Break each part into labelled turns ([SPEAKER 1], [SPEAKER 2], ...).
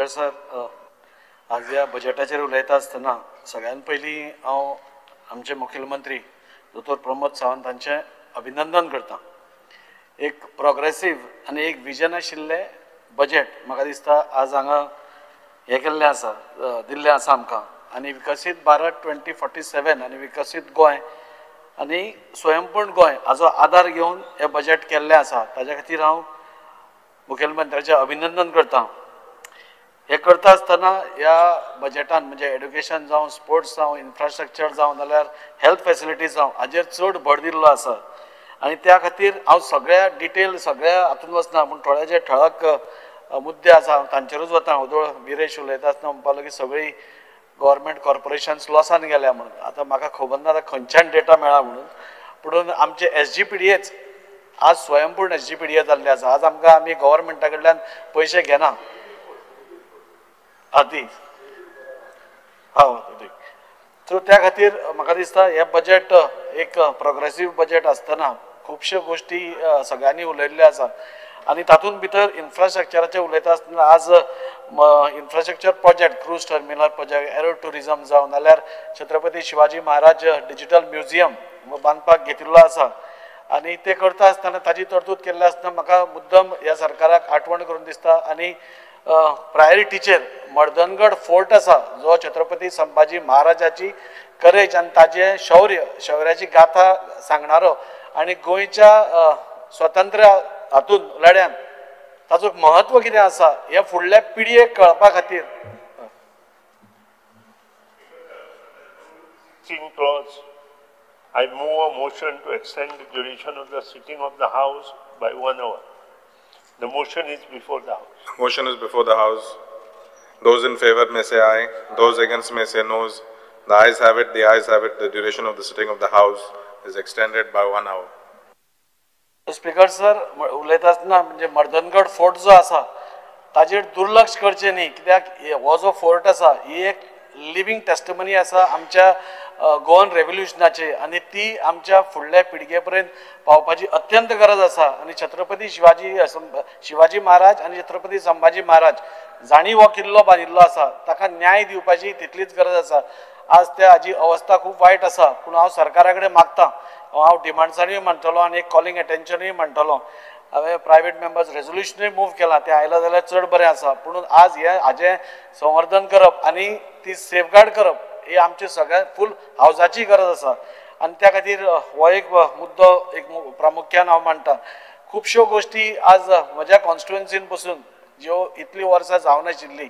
[SPEAKER 1] Speaker sir, आज ह्या बजेटाचेर उलयता आसतना सगळ्यान पयलीं हांव आमचे मुखेलमंत्री दोतोर प्रमोद सावंत हांचें अभिनंदन करता. एक प्रोग्रेसीव आनी एक विजन आशिल्लें बजेट म्हाका दिसता आज हांगा हें केल्लें आसा, दिल्लें आसा आमकां. आनी विकसीत भारत 2047 आनी विकसीत गोंय आनी स्वयंपूर्ण गोंय हाजो आदार घेवन हें बजेट केल्लें आसा. ताज्या खातीर हांव मुखेलमंत्र्याचें अभिनंदन करता. हें करता आसतना ह्या बजेटान म्हणजे एड्युकेशन जावं, स्पोर्ट्स जावं, इन्फ्रास्ट्रक्चर जावं, नाल्यार हेल्थ फेसिलिटीज जावं, हाजेर चड भर दिल्लो आसा. आनी त्या खातीर हांव सगळ्या डिटेल सगळ्या हातून वचना, पूण थोडे जे ठळक मुद्दे आसा तांचेरूच वता. ओदोळ विरेश उलयता आसतना म्हणपाक लागलो की सगळीं गव्हर्मेंट कॉर्पोरेशन्स लॉसान गेल्या म्हणून. आतां म्हाका खबर ना आतां खंयच्यान डेटा मेळ्ळा म्हणून, पूण आमचे SGPDAच आज स्वयंपूर्ण SGPDA जाल्ले आसा. आज आमकां आमी गव्हर्मेंटा कडल्यान पयशे घेना. आदी हां, सो त्या खातीर म्हाका दिसता हें बजेट एक प्रोग्रेसीव बजेट आसतना खुबश्यो गोश्टी सगळ्यांनी उलयल्ल्यो आसा. आनी तातूंत भितर इन्फ्रास्ट्रक्चराचें उलयता आसतना आज infrastructure project, cruise terminal project, aero tourism जावं, नाल्यार छत्रपती शिवाजी महाराज डिजिटल म्युझियम बांदपाक घेतिल्लो आसा. आनी ते करता आसतना ताजी तरतूद केल्ली आसतना म्हाका मुद्दम ह्या सरकाराक आठवण करून दिसता. आनी प्रायोरिटीचेर मर्दनगड फोर्ट आसा, जो छत्रपती संभाजी महाराजाची करेज आनी ताजें शौर्य, शौर्याची गाथा सांगणारो आनी गोंयच्या स्वतंत्र हातून लढ्यान ताचो महत्व कितें आसा हें फुडल्या पिळगेक कळपा खातीर.
[SPEAKER 2] I move a motion to extend the duration of the sitting of the House by 1 hour. The motion is before the House.
[SPEAKER 3] Motion is before the House. Those in favor may say aye. Those against may say noes. The ayes have it. The ayes have it. The duration of the sitting of the House is extended by 1 hour.
[SPEAKER 1] Speaker sir, उलयता आसतना म्हणजे Mardangad fort जो आसा ताजेर दुर्लक्ष करचें न्ही, कित्याक हो जो फोर्ट आसा ही एक लिवींग टेस्टमनी आसा आमच्या गोवन रेवोल्युशनाचे, आनी ती आमच्या फुडल्या पिळगे पर्यंत पावपाची अत्यंत गरज आसा. आनी छत्रपती शिवाजी महाराज आनी छत्रपती संभाजी महाराज जांणी हो किल्लो बांदिल्लो आसा ताका न्याय दिवपाची तितलीच गरज आसा. आज त्या हाजी अवस्था खूब वायट आसा, पूण हांव सरकारा कडेन मागता, हांव डिमांड्सानूय म्हणटलो आनी एक कॉलिंग एटेन्शनूय म्हणटलो. हांवें प्रायवेट मेंबर्स रेजोल्युशनूय मूव केलां, तें आयलां जाल्यार चड बरें आसा. पूण आज हें हाजें संवर्धन करप आनी ती सेफगार्ड करप ही आमची सगळ्या फूल हावजाची गरज आसा. आनी त्या खातीर हो एक मुद्दो एक प्रामुख्यान हांव मांडटा. खुबश्यो गोश्टी आज म्हज्या कॉन्स्टिट्युएन्सीन पसून ज्यो इतलीं वर्सां जावनाशिल्लीं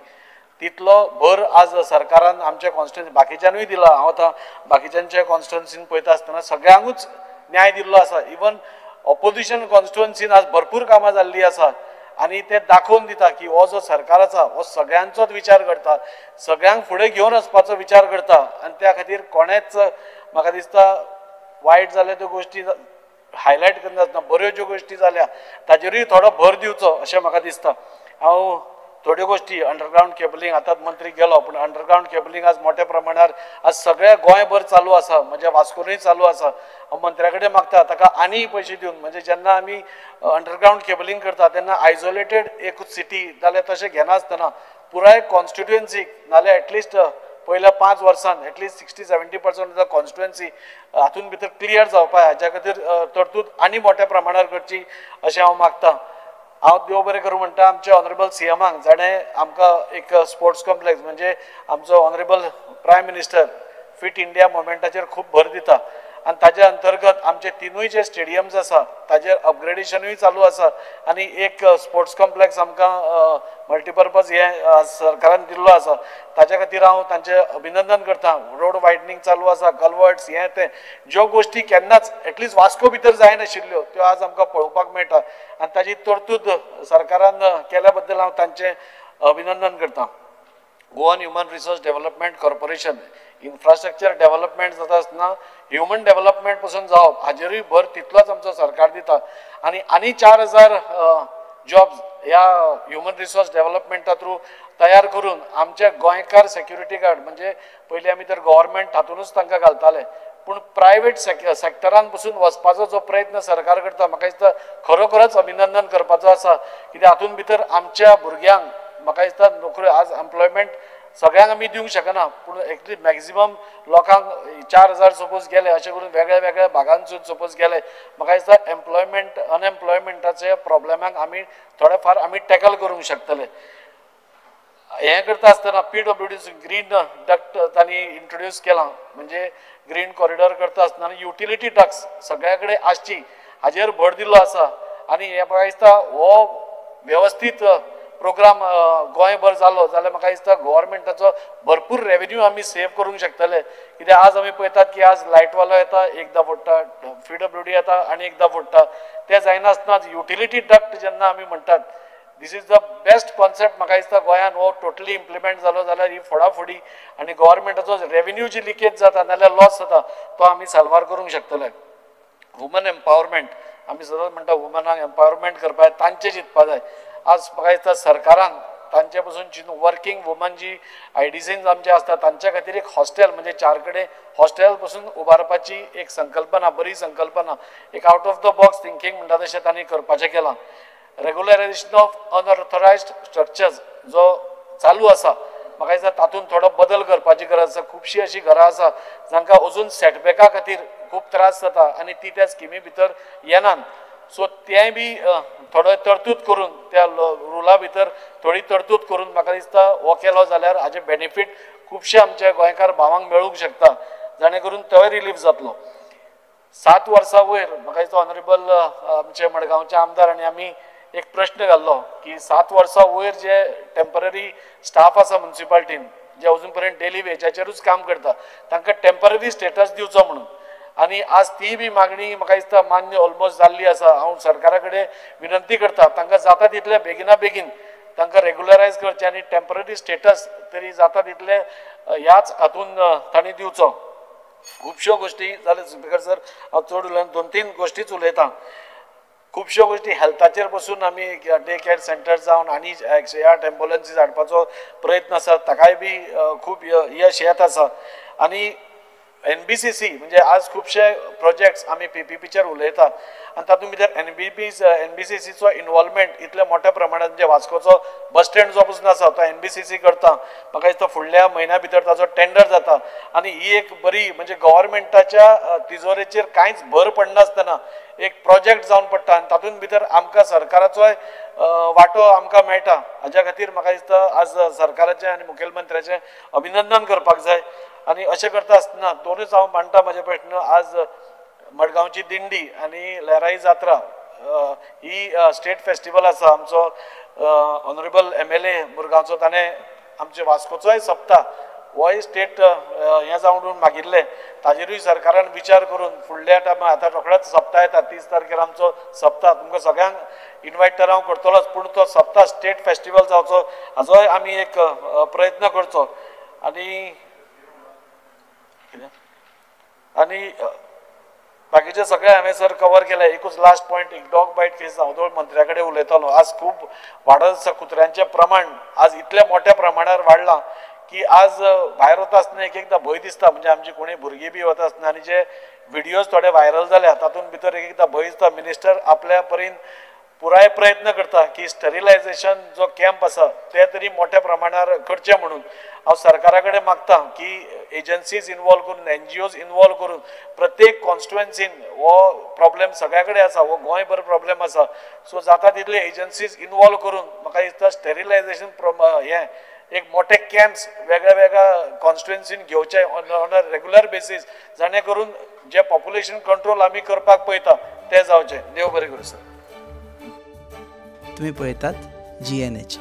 [SPEAKER 1] तितलो भर आज सरकारान आमच्या कॉन्स्टिट्युएन्सी बाकीच्यानूय दिला. हांव आतां बाकीच्यांच्या कॉन्स्टिट्युएन्सीन पळयता आसतना सगळ्यांकूच न्याय दिल्लो आसा. इवन ऑपोजिशन कॉन्स्टिट्युएन्सीन आज भरपूर कामां जाल्लीं आसा आनी ते दाखोवन दिता की हो जो सरकार आसा हो सगळ्यांचोच विचार करता, सगळ्यांक फुडें घेवन वचपाचो विचार करता. आनी त्या खातीर कोणेच म्हाका दिसता वायट जाल्या त्यो गोश्टी हायलायट करनासतना बऱ्यो ज्यो गोश्टी जाल्या ताजेरूय थोडो भर दिवचो अशें म्हाका दिसता. हांव थोड्यो गोश्टी अंडरग्रावंड केबलिंग, आतां मंत्री गेलो पूण अंडरग्रावंड केबलिंग आज मोठ्या प्रमाणार आज सगळ्या गोंयभर चालू आसा, म्हणजे वास्कोनूय चालू आसा. हांव मंत्र्या कडेन मागता ताका आनी पयशे दिवन, म्हणजे जेन्ना आमी अंडरग्रावंड केबलिंग करता तेन्ना आयसोलेटेड एक सिटी जाल्यार तशें घेनासतना पुराय कॉन्स्टिट्युएन्सीक नाल्यार एटलिस्ट पयल्या 5 वर्सांत एटलिस्ट 60-70% ऑफ कॉन्स्टिट्युएन्सी हातून भितर क्लियर जावपा हाज्या खातीर तरतूद आनी मोठ्या प्रमाणार करची अशें हांव मागता. हांव देव बरें करूं म्हणटा आमच्या ऑनरेबल सीएमाक, जाणें आमकां एक स्पोर्ट्स कॉम्प्लेक्स म्हणजे आमचो honourable prime minister fit India मुवमेंटाचेर खूब भर दिता आनी ताज्या अंतर्गत आमचे 3 जे स्टेडियम्स आसा ताजेर अपग्रेडेशनूय चालू आसा आनी एक स्पोर्ट्स कॉम्प्लेक्स आमकां मल्टीपर्पज हें सरकारान दिल्लो आसा. ताज्या खातीर हांव तांचें अभिनंदन करता. रोड वायडनींग चालू आसा, कलवर्ट्स हें तें ज्यो गोश्टी केन्नाच एटलिस्ट वास्को भितर जायनाशिल्ल्यो त्यो आज आमकां पळोवपाक मेळटा आनी ताजी तरतूद सरकारान केल्या बद्दल हांव तांचें अभिनंदन करता. Goan human resource development corporation, infrastructure development जाता आसतना ह्युमन डेव्हलपमेंट पसून जावप हाजेरूय भर तितलोच आमचो सरकार दिता. आनी आनी 4000 जॉब्स ह्या ह्युमन रिसोर्स डेव्हलपमेंटा थ्रू तयार करून आमचे गोंयकार सेक्युरिटी गार्ड, म्हणजे पयलीं आमी तर गव्हर्मेंट हातूनच तांकां घालताले, पूण प्रायवेट सेक्टरान पसून वचपाचो जो प्रयत्न सरकार करता म्हाका दिसता खरोखरच अभिनंदन करपाचो आसा. कित्याक हातून भितर आमच्या भुरग्यांक म्हाका दिसता नोकऱ्यो आज एम्प्लॉयमेंट सगळ्यांक आमी दिवंक शकना, पूण एटलीस्ट मॅक्झिमम लोकांक 4000 सपोज गेले, अशें करून वेगळ्या वेगळ्या भागांसून सपोज गेले, म्हाका दिसता एम्प्लॉयमेंट अनएम्प्लॉयमेंटाचे प्रॉब्लेमाक आमी थोडे फार आमी टॅकल करूंक शकतले. हें करता आसतना पीडब्ल्यूडी ग्रीन डक्ट तांणी इंट्रोड्यूस केलां, म्हणजे ग्रीन कॉरिडॉर करता आसतना युटिलिटी डक्ट्स सगळ्या कडेन आसची हाजेर भर दिल्लो आसा. आनी हें म्हाका दिसता हो वेवस्थीत प्रोग्राम गोंयभर जालो जाल्यार म्हाका दिसता गव्हर्मेंटाचो भरपूर रेवेन्यू आमी सेव करूंक शकतले. कित्याक आज आमी पळयतात की आज लायटवालो येता एकदां फोडटा, पीडब्ल्यूडी येता आनी एकदां फोडटा, तें जायनासतना युटिलिटी डक्ट जेन्ना आमी म्हणटात this is the best concept. म्हाका दिसता गोंयान हो टोटली इम्प्लिमेंट जालो जाल्यार ही फोडाफोडी आनी गव्हर्मेंटाचो रेवेन्यू जी लिकेज जाता नाल्यार लॉस जाता तो आमी साल्वार करूंक शकतले. वुमन एम्पावरमेंट आमी सदांच म्हणटा वुमनाक एम्पावरमेंट करपा जाय, तांचें चिंतपा जाय. आज म्हाका दिसता सरकारान तांचे पसून चिंतून वर्किंग वुमन जी आयडीसीन आमचे आसता तांच्या खातीर एक हॉस्टेल म्हणजे 4 कडेन हॉस्टेल पसून उबारपाची एक संकल्पना, बरी संकल्पना, एक out of the box thinking म्हणटा तशें तांणी करपाचें केलां. रेगुलरायझेशन ऑफ अनऑथरायज्ड स्ट्रक्चर्स जो चालू आसा म्हाका दिसता तातूंत थोडो बदल करपाची गरज आसा. खुबशीं अशीं घरां आसा जांकां अजून सेटबॅका खातीर खूब त्रास जाता आनी ती त्या स्किमी भितर येनात, सो तेंय बी थोडो तरतूद करून त्या रुला भितर थोडी तरतूद करून म्हाका दिसता हो केलो जाल्यार हाजे बेनिफीट खुबशे आमच्या गोंयकार भावांक मेळूंक शकता, जाणे करून तोय रिलीफ जातलो. 7 वर्सां वयर म्हाका दिसता ऑनरेबल आमचे मडगांवचे आमदार आनी आमी एक प्रश्न घाल्लो की 7 वर्सां वयर जे टेम्पररी स्टाफ आसा म्युनिसिपालिटीन जे अजून पर्यंत डेली वेजाचेरूच काम करता तांकां टेम्पररी स्टेटस दिवचो म्हणून, आनी आज ती बी मागणी म्हाका दिसता मान्य ऑलमोस्ट जाल्ली आसा. हांव सरकारा कडेन विनंती करता तांकां जाता तितले बेगिना बेगीन तांकां रेगुलरायज करचें आनी टेम्पररी स्टेटस तरी जाता तितले ह्याच हातून तांणी दिवचो. खुबश्यो गोश्टी जाले स्पीकर सर, हांव चड उलयना, 2-3 गोश्टीच उलयतां. खुबश्यो गोश्टी हेल्थाचेर पसून आमी डे केअर सेंटर जावन आनी 108 एम्बुलन्सीस हाडपाचो प्रयत्न आसा, ताकाय बी खूब यश येत आसा. आनी एनबीसीसी म्हणजे आज खुबशे प्रोजेक्ट्स आमी पीपीपीचेर उलयता आनी तातूंत भितर एनबीसीसीचो इनवॉल्वमेंट इतल्या मोठ्या प्रमाणात म्हणजे वास्कोचो बस स्टँड जो पसून आसा तो एनबीसीसी करता, म्हाका दिसता फुडल्या म्हयन्या भितर ताचो टेंडर जाता आनी ही एक बरी म्हणजे गव्हर्मेंटाच्या तिजोरेचेर कांयच भर पडनासतना एक प्रोजेक्ट जावन पडटा आनी तातूंत भितर आमकां सरकाराचोय वांटो आमकां मेळटा. हाज्या खातीर म्हाका दिसता आज सरकाराचें आनी मुखेलमंत्र्याचें अभिनंदन करपाक जाय. आनी अशें करता आसतना दोनूच हांव मांडटा म्हाजे प्रश्न. आज मडगांवची दिंडी आनी लहराई जात्रा ही स्टेट फेस्टिवल आसा, आमचो ऑनरेबल MLA मुरगांवचो ताणें आमचे वास्कोचोय सप्ता होय स्टेट हें जावन म्हणून मागिल्लें, ताजेरूय सरकारान विचार करून फुडल्या टायमार आतां रोखडोच सप्ता येता 30 तारखेर आमचो सप्ता, तुमकां सगळ्यांक इनवायट तर हांव करतलोच, पूण तो सप्ता स्टेट फेस्टिवल जावचो हाजोय आमी एक प्रयत्न करचो. आनी आनी बाकीचे सगळे हांवें सर कवर केले. एकूच लास्ट पॉयंट, एक डॉग बायट केस हांव दोन मंत्र्या कडेन उलयतालो. आज खूब वाडत आसा कुत्र्यांचें प्रमाण, आज इतल्या मोठ्या प्रमाणार वाडलां की आज भायर वता आसतना एक एकदां भंय दिसता, म्हणजे आमची कोणी भुरगीं बी वता आसतना आनी जे व्हिडियोज थोडे व्हायरल जाल्या तातूंत भितर एक एकदां भंय दिसता. मिनिस्टर आपल्या परीन पुराय प्रयत्न करता की स्टरिलायझेशन जो कॅम्प आसा ते तरी मोठ्या प्रमाणार करचे म्हणून हांव सरकारा कडेन मागता की एजन्सीज इनवॉल्व करून, एनजीओज इनवॉल्व करून प्रत्येक कॉन्स्टिट्युएन्सीन हो प्रॉब्लेम सगळ्या कडेन आसा, हो गोंयभर प्रॉब्लेम आसा, सो जाता तितले एजन्सीज इनवॉल्व करून म्हाका दिसता स्टरिलायझेशन हें एक मोठे कॅम्प्स वेगळ्या वेगळ्या कॉन्स्टिट्युएन्सीन घेवचे ऑन अ रेगुलर बेसीस, जाणे करून जे पॉप्युलेशन कंट्रोल आमी करपाक पळयता तें जावचें. देव बरें करूं सर.
[SPEAKER 4] तुम्ही पळयतात GNH.